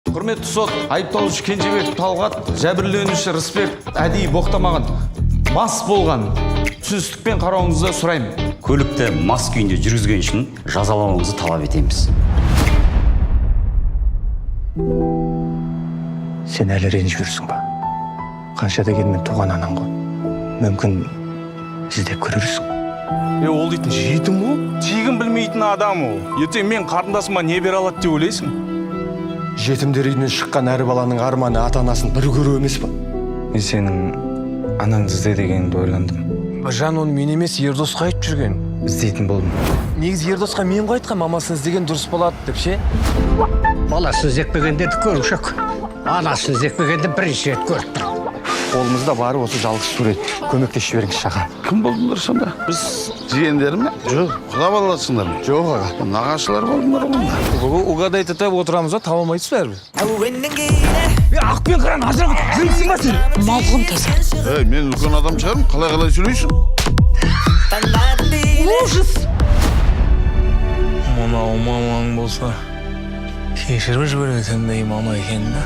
Құрметті сот, айыпталушы Кенжебек Талғат жәбірленуші Рысбек әдейі боқтамаған, мас болған. Түсіністікпен қарауыңызды сұраймын. Көлікті мас күйінде жүргізген үшін жазалауыңызды талап етеміз. Сен әлі ренжіп жүрсің ба? Қанша дегенмен туған анаң ғой. Мүмкін, іздеп көрерсің. Е, ол дейтін жетім ғой, тегін білмейтін адам ол. Ертең мен қарындасыма не бере алады деп ойлайсың? Жетімдер үйінен шыққан әр баланың арманы ата анасын бір көру емес па? Мен сенің анаңды ізде дегеніңді ойландым. Біржан оны мен емес, Ердосқа айтып жүрген. Іздейтін болдым. Негізі Ердосқа мен ғой айтқан, мамасын іздеген дұрыс болады деп ше. Баласын іздеп келгендерді көруші, анасын іздеп келгенді бірінші рет көріп тұрмын. Қолымызда бары осы жалғыз сурет. Көмектесіп жіберіңізші, аға. Кім болдыңдар сонда? Біз жиендер ме? Жоқ. Құда баласыңдар ма? Жоқ, аға. Нағашылар болдыңдар ғой онда. Угадать етіп отырамыз ба, таба алмайсыз бәрібір. Ақ пен қыран ажырап жүрсің ба сен? Малғұн таза. Ей, мен үлкен адам шығармын, қалай қалай сөйлейсің? Ужас. Мынау мамаң болса, кешіріп жіберетіндей мама екен да.